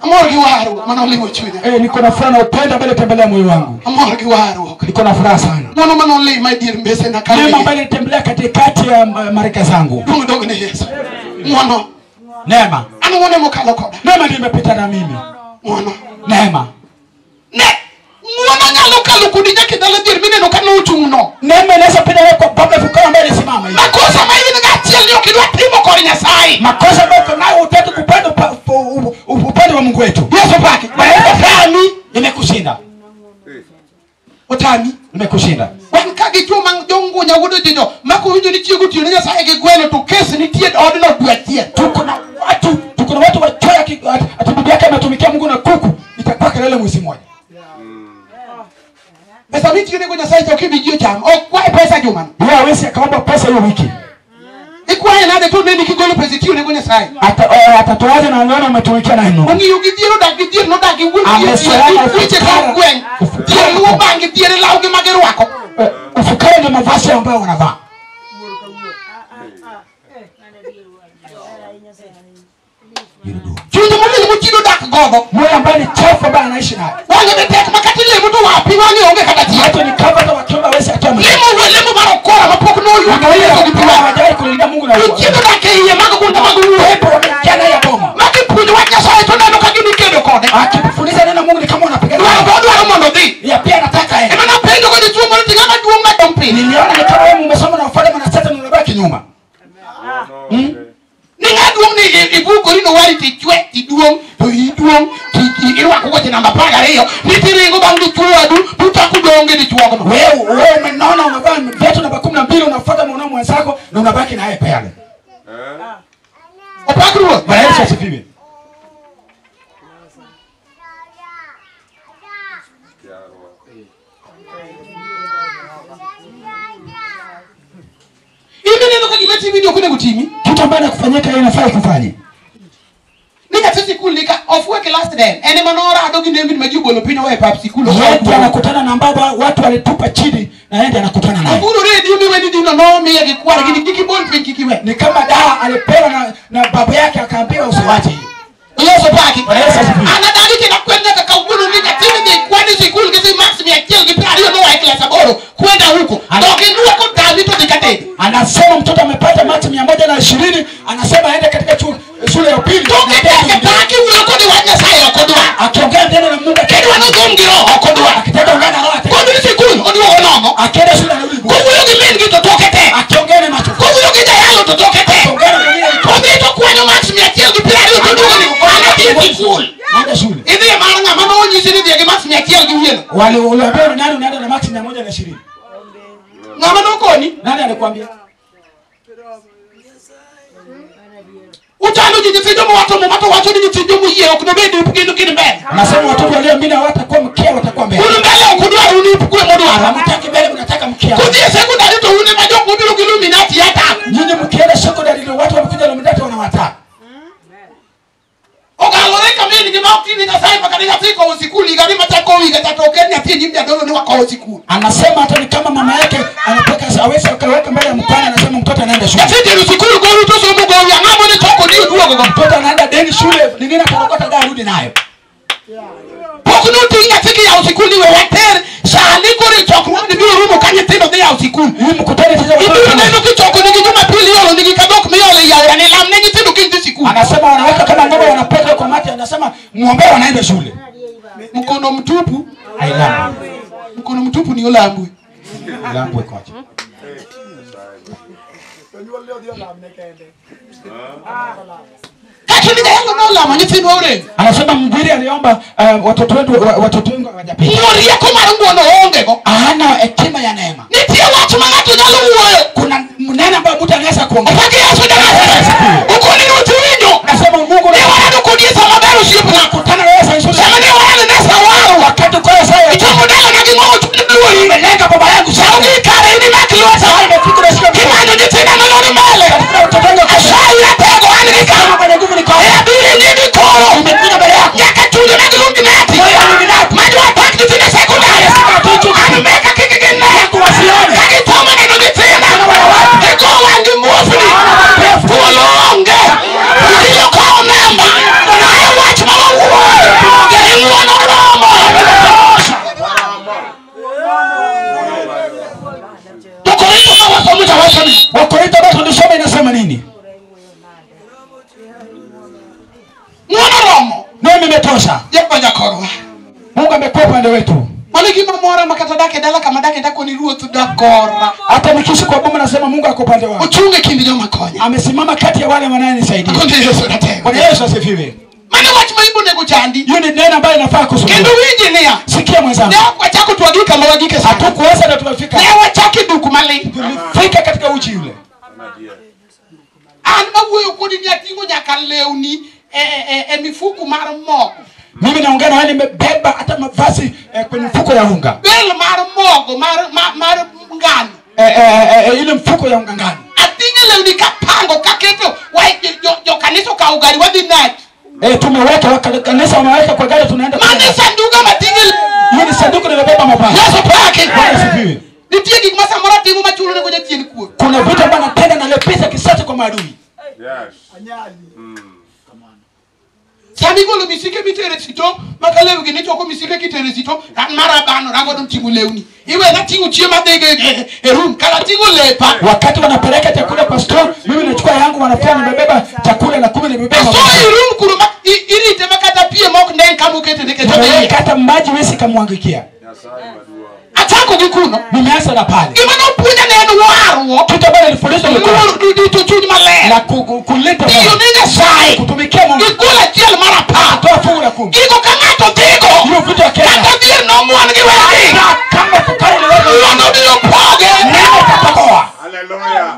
Amor gi warruok mane olimo chunya. Niko na furaha na upendo ambaye tembelea moyo wangu. Amor gi warruok. Niko na furaha sana. Ng'uono mane olima e dier mbesena ka. Neema ambaye nitembelea katikati ya marika zangu. Duong' dog ne Yesu. Ng'uono. Neema. An ng'uono mokalo koda. Neema ndiyo imepita na mimi. Ng'uono. Neema. Ne. Ng'uono nyalo kalo kodi nyaka e dala dhier mineno ka nochung' no. Neema inaweza pita wewe kwa baba fukara ambaye alisimama hivi. Makosa ma in go achiel ni ok idwa timo kod Nyasaye. Makosa ambayo uko nayo hutaki kupenda upande wa Mungu wetu. Yesu pake. Otami imekushinda. Otami imekushinda. Wan ka gi chuo ma jongunya wuodo jinyo mako winjo ni chiego tiyo ne Nyasaye gi gweno to kes nitie odno dwe achiel. Tuko na watu wachoya ati bibi yake ametumikia Mungu na kuku itakuwa kelele mwezi mmoja. Pesa mitiyo nego Nyasaye to ok ibi ji ocham. Ok kwaye pesa jumano. Yeye hawezi akaomba pesa hiyo wiki. Ikwaye nade to neni kigolo pesa itiyo nego Nyasaye. Atatoaje na anaona umetumikia na hino. Ong'iyo gi dhier odak gi dhier nodak gi wuon weche kar gweng'. Dhier luwo bang'e dhier law gi ma girwako. Ufukara ndio mavazi ambayo wanavaa. Chuny molil mochido dak godo. Moyo ambaye ni chafu ambaye anaishi naye. Wang'e be tek ma kata ilemo to wapi wang'e onge kata achiel. Watu ni kama hata wakiomba hawezi atoa machozi. Lemo mar okora mapok noyudo Yesu gi pi wang'e. Hawajawahi kulilia Mungu na Jochiende odak e iye mag gunda mag pepo wamejaa ya boma. Magipuonjo wach Nyasaye to neno ka gima ikedo kode. Akifundisha neno Mungu ni kama unapigana. Dwaro odwaro mondo odhi. Ya pia anataka yeye. Ema napenjo go dichuo moro ti ng'ama duong' madong' piny. Niliona ni kama wewe umesoma na ufalme na sasa unabaki nyuma. Ni ng'a duong' ni ibukori no wari tichwe tiduong' to iduong' irwako wuoche namba 12 ni tiringo bang' dichuo wadu to chako donge dichuogno. Wewe umenona unavaa viatu namba 12 unafuata mwanao mwenzako na unabaki na yeye pale. Opak Ruoth. Bwana Yesu asifiwe. Imineno ka gima timi ni ok onego timi. Kitu ambacho nakufanyika yeye inafaa kufanye. Ni nyathi sikul ni ka ofwe class den. En ema norado gi nembni ma ji ogolo piny owe e pap sikul. Yeye ndiye anakutana na ambao watu walitupa chini na yeye ndiye anakutana naye. Oburo redio miwe ni dino nomiye gi kwar gi kik ibol piny kik iwe. Ni kama dawa alipewa na baba yake akaambiwa usiwache hiyo. Yesu paki. Bwana Yesu asifiwe. Anadagi kendo kwen nyaka kawuono ni nyathini dhi kwani sikul gi max 120 noa e klas 8 kwenda huko. Dok iduoko dani to dhi katedi. Anasema mtoto amepata max 120 anasema aende katika shule ya upili. To kiteke taki wuoyo kodi wach Nyasaye ok odwar. Koung gi roho ok odwar. Akitaka ungana roho Kodhi sikul oduogo nono. Akienda shule anarudi bure. Kowuoyo gi min gi to toke tek. Akiongea na macho. Kowuoyo gi jayalo to toke tek. Ongea na mwingine. Kodhi to kwanyo max 120 to duogo ni an adhi sikul. Naenda shule. Idhi e mar ng'ama nonyisi ni dhi gi max 100 gi wieno. Wale uliambiwa nani unaenda na max 120? Ng'ama nokoni? Nani alikwambia? Uchando ji nyithindo mowacho muma to wacho ni nyithindo moyie ok nobed kendo gin mbele. Anasema watoto walioamini hawatakuwa mkia, watakuwa mbele. Un mbele ok udwar un ipukwe modwaro. Hamtaki mbele, mnataka mkia. Kudhi e sekondari to un ema jok mobiro gi Illuminati attack. Nyinyi mkienda sekondari ndio watu wamekuja Illuminati wanawataka. Ogalore ka min gi ma ok tini Nyasaye ma kata nyathi kowo sikul higa ni machako higa cha to oket nyathi e nyim jadolo ni wakowo sikul. Anasema hata ni kama mama yake anataka aweze akaweka mbele ya mkwana, anasema mtoto anaenda shule. Nyathi tero sikul gowi to somo gowi ang'o mane choko ni oduogo go. Mtoto anaenda deni shule, ni nini atarokota da arudi nayo. Pok noting' nyathi gi yawo sikul ni we water sani koro e chokruok ni biro rumo ka nyithindo dhi yawo sikul. Hii mkutano sasa Ibiro watoto neno kichoko nigi Jumapili iolo nigi kadhok miolo ei aora ni lam ne nyithindo kiny dhi sikul. Anasema wanaweka kama ng'ombe wanapeka kwa mate, anasema muombe wanaenda shule. Mkono mtupu, Hailambwi. mkono mtupu ni olambwe. Lambwe kocha. Kaka ni jayalo nolamo nyithindwa orem. Anasema mhubiri aliomba watoto wetu watoto wengi hawajapita. Ng'uo rieko mar ng'uono oonge go. Hana hekima ya neema. Nitie wach ma ng'ato nyalo wuoyo. Kuna neno ambayo mtu anaweza kuongea. Opaki Yesu Nazareth. Ukoni ruoth iwinjo. Anasema Mungu Ne waneno kodi e sama ber osiepna. kutana na wewe sasa. Sama ne waneno ne sawaro. Wakati kwa sasa Ichomo dalana gi ng'owo chuny luori. umelenga baba yangu sana. Saogi kare in imak lweta. Imefika unashika mkono. Kimanyo nyithinda nolori mbele. Katika watoto wengi Asayi ratego an gi kama ka. mwenye nguvu niko. E abiro e nyimi koro. Nimekuja mbele yako. Nyaka chunje mag Illuminati. Moyo wa Illuminati. Ma jwapak nyithindo e sekondari. An meka kik gine. Wasione. Ka gitemo neno nyithinda. Gigo wang' gi muofni. Thuolo onge. Ibiro kawo namba. Ae wach ma wawuoyo. Ng'uono oromo. Jokorintho ma wasomo cha wacho ni Wakorintho ambao tulisoma inasema nini? Ng'uono oromo. Neema imetosha. Jehova nyakorwa. Mungu amekuwa upande wetu. Mano e gima mora ma kata dak e dala kama dake takoni ruoth dak kora. Hata nikiishi kwa boma nasema Mungu ako upande wangu. Ochung' e kind joma konya. Amesimama kati ya wale wanaonisaidia. Akonde Yesu ratego. Bwana Yesu asifiwe. Mano wach ma imbo onego chandi. Hiyo ni neno ambayo inafaa Kendo kusumbua. winji niya. Sikia mwenzangu. Ne ok wachako twagi kama wagike sani. Hatukuweza na tumefika. Ne wachako e duk maling'. Tulifika katika uchi yule. An mawuoyo kodi ni ating'o nyaka lewni e mifuku mar mogo. Mimi naongea na wewe nimebeba hata mavazi kwenye mfuko ya unga. Bel mar mogo mar ngano. Ile mfuko ya unga ngano. Ating'o lewni kapango kaketo jo kanisa okawo gari wadhi Naki. Tumeweka kanisa wameweka kwa gari tunaenda. Mane sanduka mating'o lewni. Hiyo ni sanduku nimebeba mavazi. Yesu paki. Bwana asifiwe. Nitie gik ma samoro atimo machulo nego jachien kuor. Kuna vitu ambavyo napenda nalipiza kisasi kwa maadui. Yes. Sani golo misike mitere sito, maka lewni ni choko misike kitere sito, an mara bano rango dum ting'o lewni. Iwe na ting'o chiemo adhigo e room, kara ting'o lepa. Wakati wanapeleka chakula kwa store, mimi nachukua yangu wanafanya nimebeba chakula na kumbe nimebeba. Asoyo e room kuro ma irite ma kata pie mok nen kama okete nikech odhi. Nimeweka hata maji wesi kamwangikia. Achako gi kuno. Nimeanza na pale. Gima nopuonja ne en warruok. Kitu ambacho nilifundishwa ni Luor rito chuny maler. na kuleta Tiyo Mungu. ne Nyasaye. Kutumikia Mungu. Gi gol achiel mar apar. Toa fungu la 10. Gigo ka ng'ato dhigo. Hiyo vitu ya Kenya. Kata dhier nomwon gi wegi. Na kama fukara ni wewe. Ng'uono biro poge. Neema itapokoa. Hallelujah.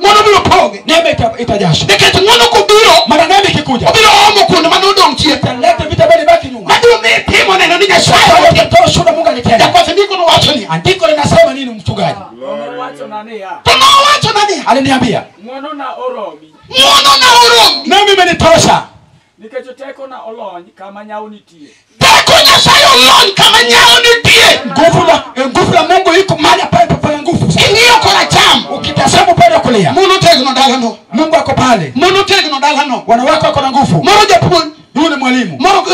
Ng'uono biro poge. Neema itajasha. Nikech ng'uono kobiro, Maana neema ikikuja obiro omo kuonde mane odong' chien. italeta vitu ambavyo vibaki nyuma. Mabiro miyo itimo neno ni Nyasaye Sasa otimo. utatoa ushuhuda Mungu alitenda. Jakwath ndiko nowacho niya. Andiko linasema nini mchungaji? Nowachona niya. To nowachona niya. Aliniambia, Ng'uono na oromi. Ng'uono na oromi. neema imenitosha. Nikech tekona olony kama nyawo nitie. Teko Nyasaye olony kama nyawo nitie. Nguvu la Mungu iko mahali pale pana nguvu. King'iyo koracham, Ukitazama upande wa kulia, mon otegno dalano. Mungu ako pale. Mon otegno dalano. Wanawake wako na nguvu. Moro japuonj, Huyu ni mwalimu. moro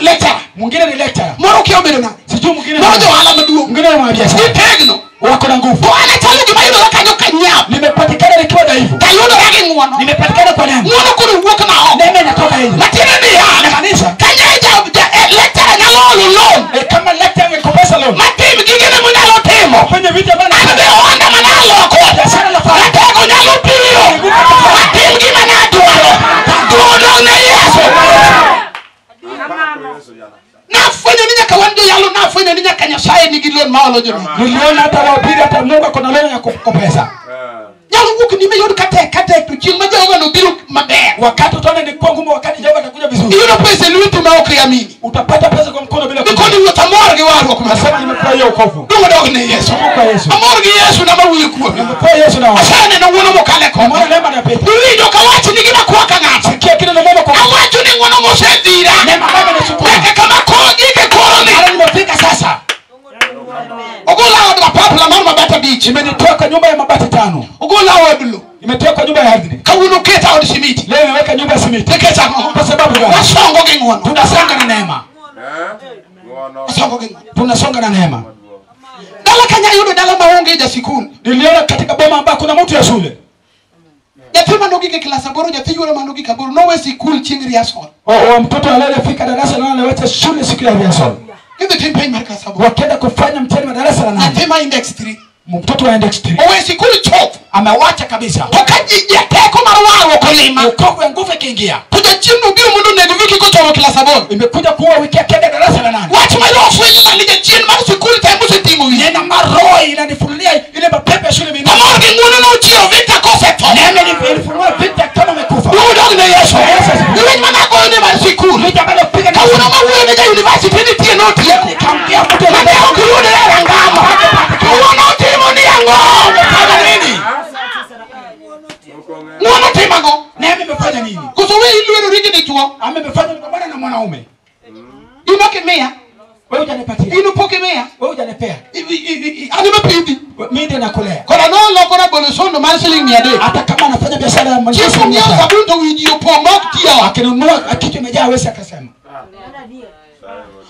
lecturer, Mwingine ni lecturer. moro kia obedo nade, Sijui mwingine. moro johala maduong'. Mwingine ni mwanabiashara. Gitegno. Wako na nguvu. To an achalo gima yudora kanyo kanyap. Nimepatikana nikiwa dhaifu. Tayudora gi ng'uono. Nimepatikana kwa neema. Ng'uono koro wuok na oko. Neema inatoka nje. Matiende niya, Inamaanisha ka lecturer nyalo olo loan Mimi vita bana. Abe onda manalo ko. Nataka nyalo tiyo. Atim gima nadwaro. Duodo ne Yesu. Nafwenyo ni nyaka wan joyalo, nafwenyo ni nyaka Nyasaye nigi loan ma olo jodongo. Niliona hata wahubiri, hata Mungu ako na loan ya kukopesa. Nyalo wuok ni miyud katek katek to chieng' ma Jehova nobiro maber. Wakati utaona ni kwa ngumu, wakati Jehova atakuja vizuri. Iyudo pesa e lweti ma ok iamini. Utapata pesa kwa mkono bila Nikoni wuoth amor gi warruok ma Nasema nimefurahia wokovu. Duogo dog ne Yesu. Kwa Yesu. Amor gi Yesu na mawuoyo kuome. Nimefurahia Yesu na wao. Aseneno ng'wono mokale koda. Nimeona neema na pesa. Iwinjo ka awach ni gima kwaka ng'ato. Sikia kile na mama kwa. Awacho ni ng'wono mosedhira. Neema ambayo imenisukuma. Nyaka kama gike koroni. Hata nimefika sasa. Ogola od mapapla mar mabati abich. Imenitoa kwa nyumba ya mabati 5. Ogola od lo. Imetoa kwa nyumba ya ardhi. Kawuono keta od simiti. Leo nimeweka nyumba ya simiti. Nikech ang'o? Kwa sababu gani? Wasongo gi ng'wono. Tunasonga na neema. Wasongo gi ng'wono. Tunasonga na neema. Dala kanya yudo dala maonge ja sikul. Niliona katika boma ambako kuna mtu ya shule. Nyathi manogik e klas 8, nyathi yuoro manogik 8 nowe sikul chieng' rehearsal. Oh, mtoto aliyefika darasa la 8 aliwacha shule siku ya rehearsal. Gidhi tim penj mar klas 8. Wakaenda kufanya mtihani wa darasa la 8. Nyathi ma index 3. Mtoto wa index 3. Owe sikul chop. Amewacha kabisa. To ka jateko mar warruok olima. Wokovu ya nguvu ikiingia. To jachien obiro mondo onego wiki kochomo klas 8. Imekuja kuwa wiki yake darasa la 8. Wach ma roho fwenyo mali jachien mar sikul te moseting'o wiye. Neno maroho inanifunulia ile mapepo ya shule mimi. Amor gi ng'wono nochiewo vita kosetho. Neema ilifunua vita kama amekufa. Duogo ne Yesu. Iwinj mana goyo ne mar sikul. Vita bado piga na Kawuono mawuoyo ne ja university nitie notieko. Nikamwambia mtu Mane ok yudre e rangama. Kawuono otimo ni ang'o? Umefanya nini? Ng'wono timo ang'o? Neema imefanya nini? Koso we ilwerori gi dichuo. Ama imefanya kupambana na mwanaume. In ok imiya. Wewe hujanipatia. In pok imiya. Wewe hujanipea. An ema pidhi. Mimi ndiye nakulea. Kora noloko rabolo sondo mar siling 300. Hata kama anafanya biashara ya Chief shilingi ong'iewo 500. sabun to wi ji opong' ma ok tiyo. Akinunua kitu imejaa hawezi akasema.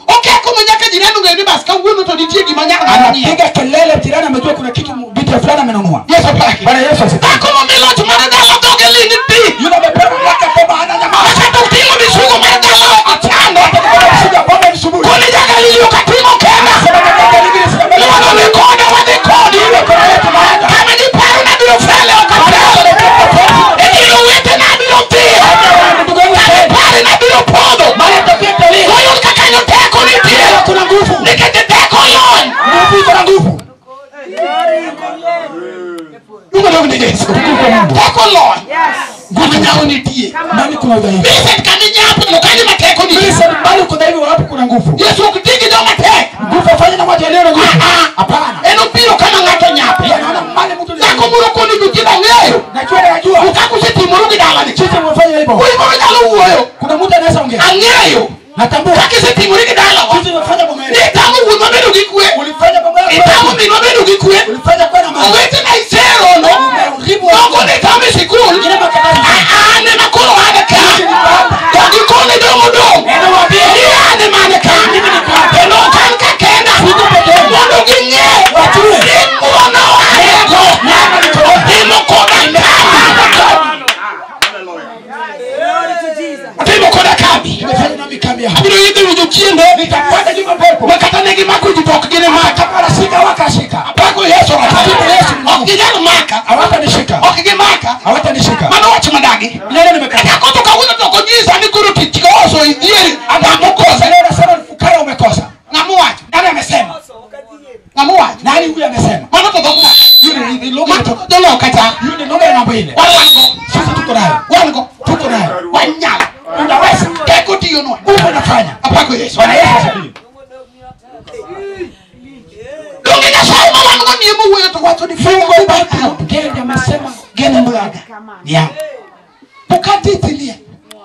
Okeko ma nyaka jirani ong'eyo ni bas kawuono to nitie gima nyaka ng'ato nyiew. Anapiga kelele, jirani amejua kuna kitu vitu fulani amenunua. Yesu opaki. Bwana Yesu asifiwe. Dhako momi loch mar dala dhoge ling' thi. Yule amepewa mamlaka boma ananyamaza. Kata oting'o misugo mar dala ochando. Hata kama msuga boma msubuhi. Koni ja-Galili ok ating'o kenda. Sema kwa Galili sina mbele. Ng'wono ni koda wadhi kodi. Mikono yetu naenda. Kama ji paro nabiro fele ok afel. E gir owete nabiro dhiyo. Ndugu yangu Kama pare nabiro podho. Mara tafia talia. Oyud kaka kanyo teko nitie. Kuna nguvu. Nikech teko lony. Nguvu iko na nguvu. Duogo dog ne Yesu. Teko lony. Nguvu nyawo nitie. Mali kuna udhaifu. Vincent kama nyapo to kanyo ma teko nitie. Vincent mali uko dhaifu wapi kuna nguvu? Yesu ok ti gi joma tek. Nguvu afanye na watu walio na nguvu. Hapana. En obiro kama ng'ato nyapi. Anaona mali mtu ni. Dhako moro koni jochiend ang'eyo. Najua najua. Kaka usetimoru gi dalani. Sisi mmefanya hivyo. Wuoyi moro nyalo wuoyo. Kuna mtu anaweza ongea. Ang'eyo. Natambua. Kaka isetimori gi dalawa. Sisi mmefanya boma yetu. Nitamo wuonwa bedo gi kwe. Ulifanya boma yako. Itamo minwa bedo gi kwe. Ulifanya kwa na mama. Owete na isero no. Umeharibu. Moko nitamo e sikul. An ema koro an ka. To gikone dong' odong'. Anawaambia. Ni an ema an ka. Kendo ok an ka kenda. Mondo ging'e. Wajue. Ni ng'wono ahero. Otimo koda kambi. Otimo koda kambi. Nimefanya nami kambi hapa. Abiro idho wi jochiende. Nitafuata nyuma pepo. Ma kata ne gimako ji to ok ginimaka. Kama wanashika wakashika. Apako Yesu Apako Yesu. Ok ginyal maka. Hawatanishika. Ok gimaka. Hawatanishika. Mano wach madagi. Neno nimekataa. Kata koto kawuono to ok onyisa ni koro tich koso idhieri. Ng'ama okosa. Leo nasema fukara umekosa. Ng'ama owacho. Nani amesema? Ng'ama owacho. Nani huyu amesema? Mano to dhok ng'a? Yule ni lugha Ma to joloka cha. Yule ni lugha ya ng'ambo ile. Wan wan go. Sisi tuko nayo. Wan go. Tuko nayo. Wanyalo. Unaweza. Teko tiyonwa. Nguvu inafanya. Apako Yesu. Bwana Yesu asifiwe. Donge Nyasaye ma wan go ni ema wuoyo to wacho ni Fungo baba Kenya amesema geno maga. ni yangu. Pokatitilie.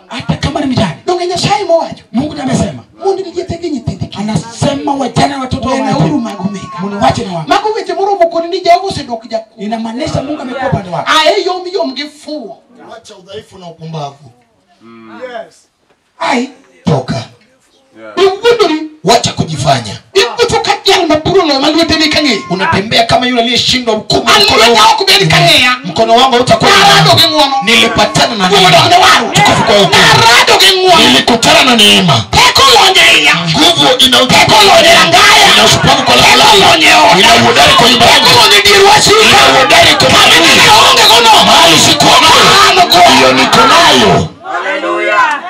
Hata kama ni mjane. Donge Nyasaye mowacho. Mungu ndiye amesema. Mondo liete gi nyithindi. Anasema wajane watoto wa Wenauru yatima. mago meka. Mniwache na wangu. Mago weche moromo koni ni Jehova osedok jakuo. Inamaanisha Mungu amekuwa upande wako. Ae yom yom gi fuwo. Wacha udhaifu na upumbavu. Ai. Toka. Iwuondori. Wacha kujifanya. Iwuotho ka jal ma buro loyo ma lwete ni kang'eyo. Unatembea kama yule aliyeshindwa hukumu. An lweta ok bed kang'eya. Mkono wangu hautakuwa. Narado gi ng'wono. Nilipatana na Duogo neema. dok ne waru. Tukufu kwa wokovu. Narado gi ng'wono. Nilikutana na neema. Teko lonje iya. Nguvu ina ina ushupavu kwa lango langu, ina uhodari kwa nyumba yangu, ina uhodari kwa maadui. Mahali sikuwa nayo, hiyo niko nayo. Hallelujah.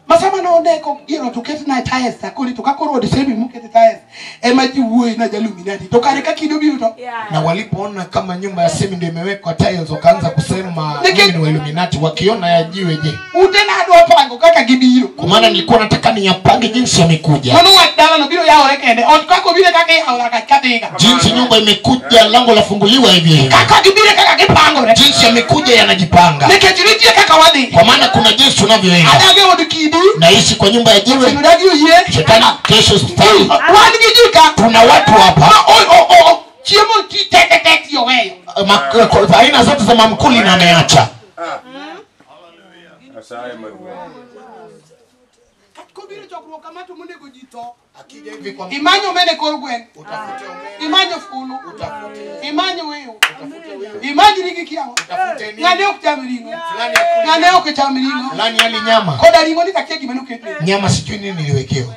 Masama naoneko giro to ket na tiles akoni to kakoro de semi mukete tiles ema ji wuoyi na jaluminati to kare ka kido biro to. Na walipoona kama nyumba ya semi ndio imewekwa tiles wakaanza kusema mimi ni wa Illuminati, wakiona ya jiwe je. Ute na adwa pango kaka gibiro. Kwa maana nilikuwa nataka niyapange jinsi yamekuja. Mano wat dala no biro yaore kende ot kako biro kaka yaora katika. Jinsi nyumba imekuja lango lafunguliwa hivi hivi. Kaka gibiro kaka gipangore. Jinsi yamekuja yanajipanga. Nikech nitie kaka wadhi. Kwa maana kuna jinsi tunavyoenda. Adage od kidi. Naishi kwa nyumba ya jiwe. Shetani kesho hospitali. Kuna watu hapa. Aina zote za mamkuli na ameacha. Imanyo mene korgwen. Utafute umeme. Imanyo fulu. Utafute. Imanyo wewe. Utafute wewe. Imanyo nigi kiawa. Utafute nini? Ngane okuchamiringo. Fulani akuli. Ngane okuchamiringo. Fulani ali nyama. Koda ringo nitakia gimeno ketne. Nyama sijui nini niliwekewa.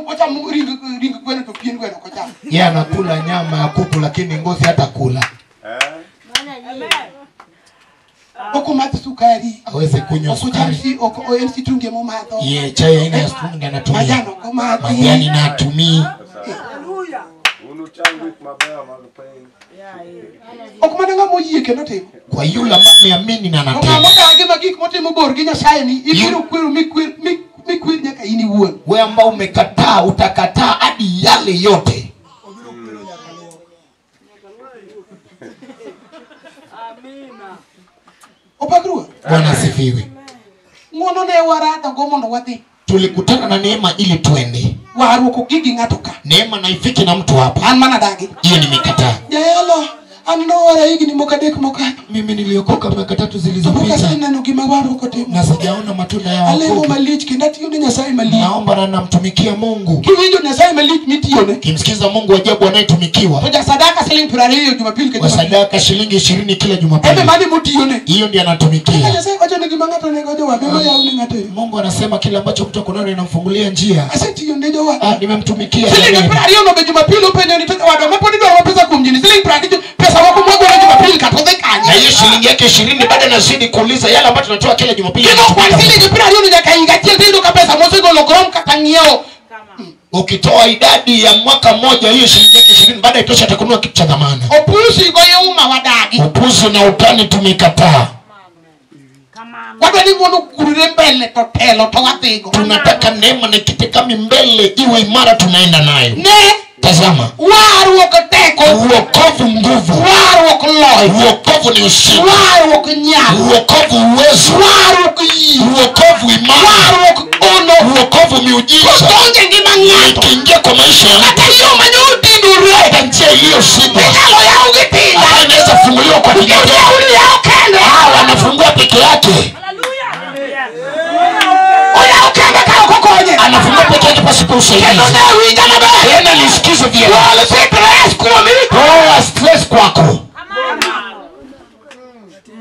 Ochamu ringo gweno to pien gweno kochamo. Yeye anakula nyama ya kuku lakini ngozi hata kula. Okumadhi sukari. Aweze kunywa sukari. Oko MC tunge momadho. Ye chai aina ya tunge anatumia. Majani okomadhi. Majani na atumii. Hallelujah. Okumana ngamo yie kendo timo. Kwa yule ambaye ameamini na anatenda. Ngamo kage magik motimo bor gi Nyasaye ni ibiro kweru mikwer nyaka in iwuon. Wewe ambao umekataa utakataa hadi yale yote. Amina. Opakruo. Bwana asifiwe. Ng'wono ne warado go mondo wadhi. Tulikutana na neema ili tuende. Warruok gigi ng'ato ka. Neema na ifike na mtu hapa. An mana dagi. Hiyo nimekataa. Jayalo, an nowara higni moko adek mokalo. Mimi niliokoka miaka 3 Pok zilizopita. aseneno gima warruok otimo. Na sijaona matunda ya Alemo wokovu. malich kendo atiyo ne Nyasaye malich. Naomba na namtumikia Mungu. Kiwinjo Nyasaye malich mitiyone. Kimsikiza Mungu ajabu anayetumikiwa. To jasadaka siling 20 Jumapili ka Kwa Jumapili. sadaka shilingi 20 kila Jumapili. Ebe mane motiyone. Hiyo ndiyo anatumikia. Nyasaye wacho ni gima ng'ato onego jowadwa ema yaw ne ng'ato yo. Mungu anasema kila ambacho mtu akonayo inamfungulia njia. Asetiyo ne jowadwa. Nimemtumikia. Siling 20 no be Jumapili openjo ni to jowadwa ma pod idwaro pesa kuom ji ni siling 20 pesa moko mwagolo Jumapili kata odhi Na kanye. hiyo shilingi yake 20 bado anazidi kuuliza yale ambayo tunatoa kila Jumapili. Kendo kwan siling 20 nyaka higa achiel tiyudo ka pesa mosegolo ok rom kata ng'iewo. Ukitoa idadi ya mwaka mmoja hiyo shilingi yake 20 baada itosha atakununua kitu cha dhamana. Opusi go yuma wadagi. Upuzi na utani tumekataa. Wadwa ni ng'wono gurre mbele to telo to wadhigo. Tunataka neema na ikite kama mbele iwe imara tunaenda nayo. Ne Tazama, warruok teko, uokovu nguvu, warruok loch, uokovu ni ushindi, warruok nyalo, uokovu uwezo, warruok yie, uokovu imani, warruok ono. uokovu miujiza. Kodonjo e ngima ng'ato, Ikiingia kwa maisha ya mtu, kata yo mane odinore hata njia iliyoshindwa inyalo yaw gi tinga. ambayo inaweza funguliwa kwa Nikech kinga, yaw ni yaw kende. wanafungua peke yake. Oyaw kende ka ok okonye. Anafungua peke yake pasipo Kendo usaidizi. ne winja maber. Tena nisikize vyema. Gol stress kuomi. Toa stress kwako.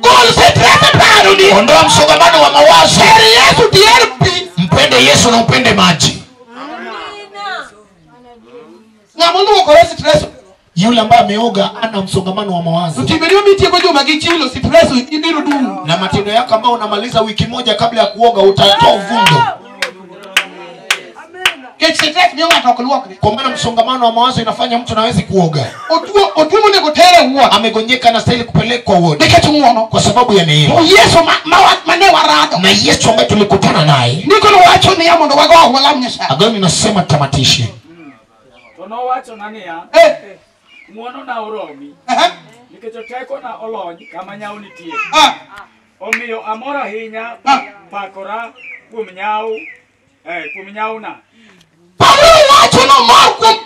Gol stress e paroni. Ondoa msongamano wa mawazo. Her Yesu tiher pi. Mpende Yesu na upende maji. Ng'ama oluokore stress. Yule ambaye ameoga ana msongamano wa mawazo. To timbeni mitieko juma gi chilo stress ibiro dum. Na matendo yako ambayo unamaliza wiki moja kabla ya kuoga utatoa uvundo. Nikech stress miyo ng'ato ok luokre. Kwa maana msongamano wa mawazo inafanya mtu nawezi kuoga. Otuo monego tere e ward. Amegonjeka na stahili kupelekwa ward Nikech ng'wono. kwa sababu ya neema. To Yesu mane warado. Na Yesu ambaye tulikutana naye, Ndiko nowacho niya mondo wago walam Nyasaye. agano inasema tamatishe. To nowachona niya, Eh. ng'wonona oromi, Aha. nikech tekona olony kama nyawo nitie. Ah. Omiyo amor ahinya pakora kuom nyawo, kuom nyawona. Paulo wacho nomor kuom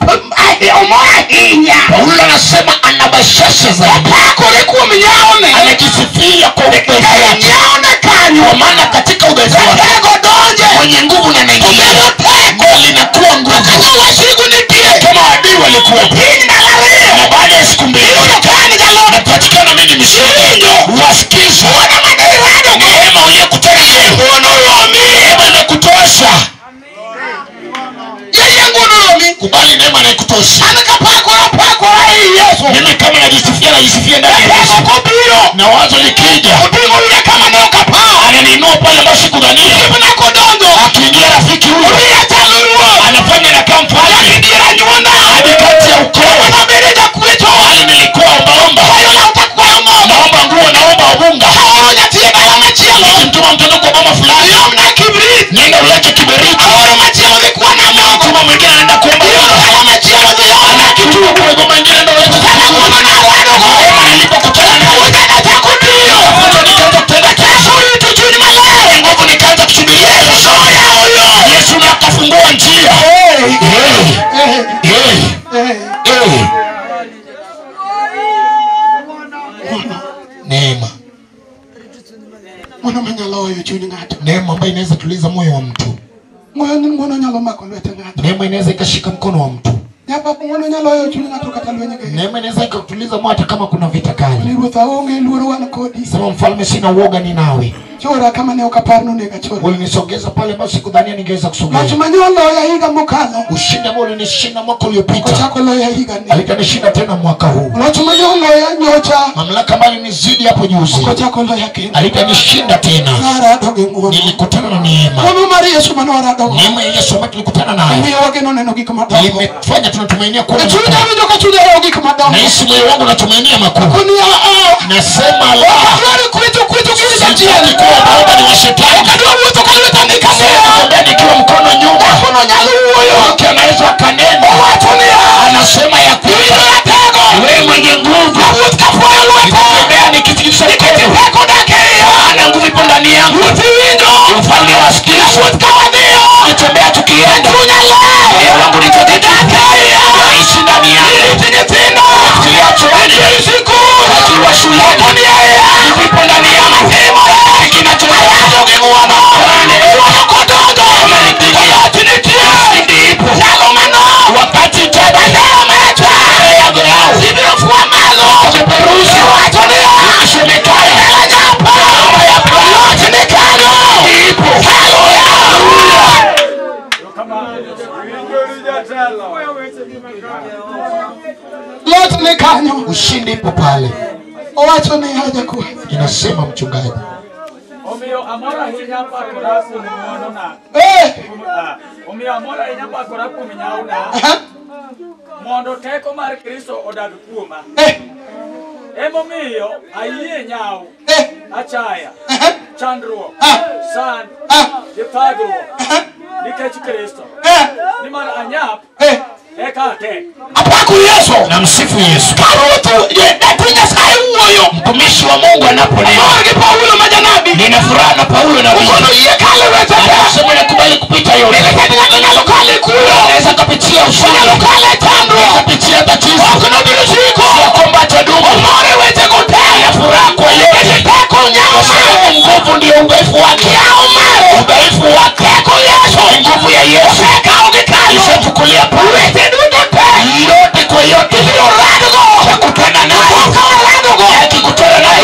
omor ahinya. Paulo anasema ana bashasha zaidi. Opakore kuom nyawone. Anajisifia kwa udhaifu wake. Nyawone kanyo. Kwa maana katika udhaifu wake Tego donje. mwenye nguvu na anaingia. Obedo teko. Linakuwa nguvu. Kaka wasigu nitie. Kama adui walikuwepo. Piny ndalo ariyo. Na baada ya siku 2 Iyudo ka an jalony. napatikana mimi ni haitoshi. Mimi kama najisifia, najisifia ndani ya Yesu. Na wazo likija, ananiinua pale ambapo sikudhania. Akiingia rafiki huyo, anafanya na kama mfalme hadi kati ya ukoo. Hali nilikuwa ombaomba, naomba nguo, naomba unga. Nikimtuma mtoto kwa mama fulani, nenda ulete kiberiti. Mtuma mwingine anaenda kuomba unga, anakituma kwa mama mwingine, nenda ulete kiberiti. Nilipokutana naye, nikaanza kutenda kazi, nguvu nikaanza kusubiria Yesu, na akafungua njia. Neema. Neema ambayo inaweza tuliza moyo wa mtu. Neema inaweza ikashika mkono wa mtu. Neema inaweza ikakutuliza moyo hata kama kuna vita kali. Sema mfalme, sina uoga, ni nawe. Ulinisogeza pale ambapo sikudhania ningeweza kusogea. Ushindi ambao ulinishinda mwaka uliopita alitanishinda tena mwaka huu. Mamlaka ambayo ilinizidi hapo juzi alitanishinda tena. Nilikutana na neema. Neema ya Yesu ambayo tulikutana nayo limefanya tunatumainia kuona. Nahisi moyo wangu unatumainia makuu. Nasema la, sitaki kuwa baba ni wa shetani. Nikiwa mkono nyuma, mke anaweza akanena, anasema ya kwamba wewe mwenye nguvu, nitatembea nikitikisa mkono, maana nguvu ipo ndani yangu. Mfalme wa sikivu, nitembea tukienda, moyo wangu nitatetemeka, naishi ndani yangu, fikiria chuoni, akiwa shuleni, nguvu ipo ndani yangu. Ushindi ipo pale. Inasema mchungaji, mondo teko mar Kristo odag kuoma. Emomiyo ayie nyawo, achaya, chandruok, sand, gi thagruok nikech Kristo. Nimar anyap eka atek. Apaku Yesu. Na msifu Yesu. Mtumishi wa Mungu anaponena, nina furaha na Paulo nabii. Anasema nakubali kupita yote. Naweza kupitia ushindi, kupitia tatizo, sio kwamba atadumu. Nina furaha kwa yote, kwa sababu nguvu ndio udhaifu wake. Udhaifu wake ni nguvu ya Yesu. Ishachukulia pale yote kwa yote, takutana naye. Akikutana naye,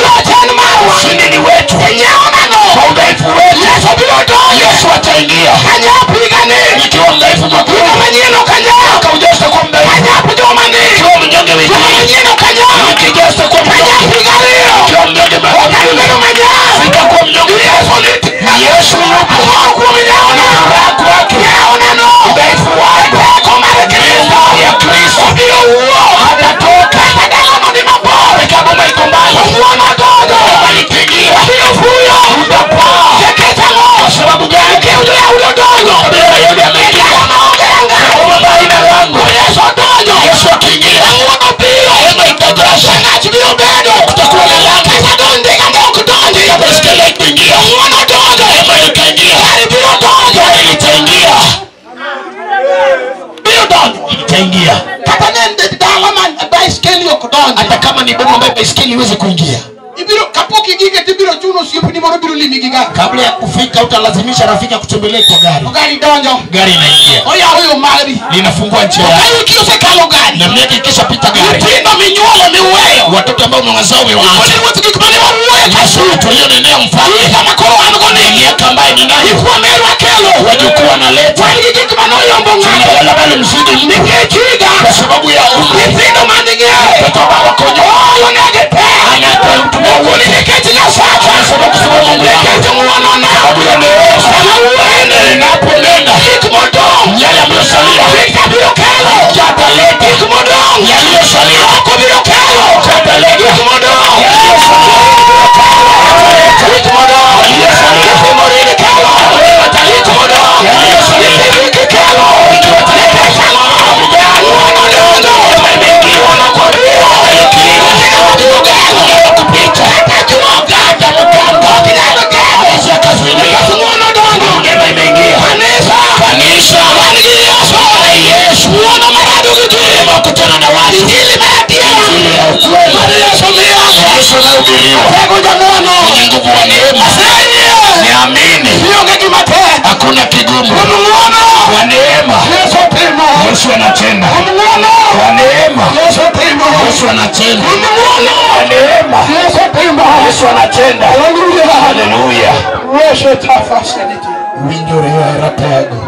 ushindi ni wetu. Kwa udhaifu wetu Yesu ataingia. Nikiwa mdhaifu makuu, akaujaza kuwa mdhaifu. Nikiwa mnyonge wengine, nikijaza kuwa mnyonge. Nikiwa mnyonge makuu, sitakuwa mnyonge. Yesu yupo. Furaha kwake, udhaifu wangu ya Kristo atatoka. Kama iko mbali, alipigia utapaa. Kwa sababu gani? Yesu akiingia, hema itajasha, kutakuwa na lango. Baiskeli itaingia, hema itaingia, gari litaingia, itaingia. Hata kama ni bomu ambayo baiskeli iweze kuingia. Kabla ya kufika utalazimisha rafiki akutembelee kwa gari. Gari inaingia. Linafungua njia. Na miaka ikishapita gari, watoto ambao umewazaa umewaacha. Yesu tulionenea mfalme, miaka ambayo ninayo Wajukuu wanaleta. Wan gi gik manoyombo ng'ato. Tuna wale ambao mzidi mtu. Nikech higa. Kwa sababu ya umri. Nyithindo maning'eyo. Watoto ambao wako nyuma. Oolonegi te. Anataka Okoni nikech Nyasacha. Anasema kwa sababu Mungu wangu. Nikech ng'wonona. Sababu ya neema. Sama wuoyeni. Ninaponena. Gik modong'. Yale yaliyosalia. Victor biro kelo. Yataleta. Gik modong'. Yaliyosalia. Oko biro kelo. Yataleta. Gik modong'. Yaliyosalia. Gik modong'. Yaliyosalia. Nyathi morini kelo. Gik modong'. Yaliyosalia. Nyathi Viki kelo. Nikech ang'o? Ng'wono donjo. Ng'wono kod biro. Nyithindo mabiro geng'o. Kata juoga. Ok nyal geng'o. Nikech ng'wono donjo. Kanisa. Kanisa. Wan gi Yesu. Yesu. Ng'wono marado gi ji. Kutana na watu. Injili mar adiera. Injili ya ukweli. Mar Yesu miyo. Yesu anahubiriwa. Atego jang'wono. Mwenye nguvu wa neema. Aseyie. Niamini. Ionge gima tek. Hakuna kigumu. Kuom ng'wono. Kwa neema. Yesu timo. Yesu anatenda. Kuom ng'wono. Kwa neema. Yesu timo. Yesu anatenda. Kuom ng'wono. Kwa neema. Yesu timo. Yesu anatenda. Haleluya. Haleluya. Worship facility. Winjore ratego.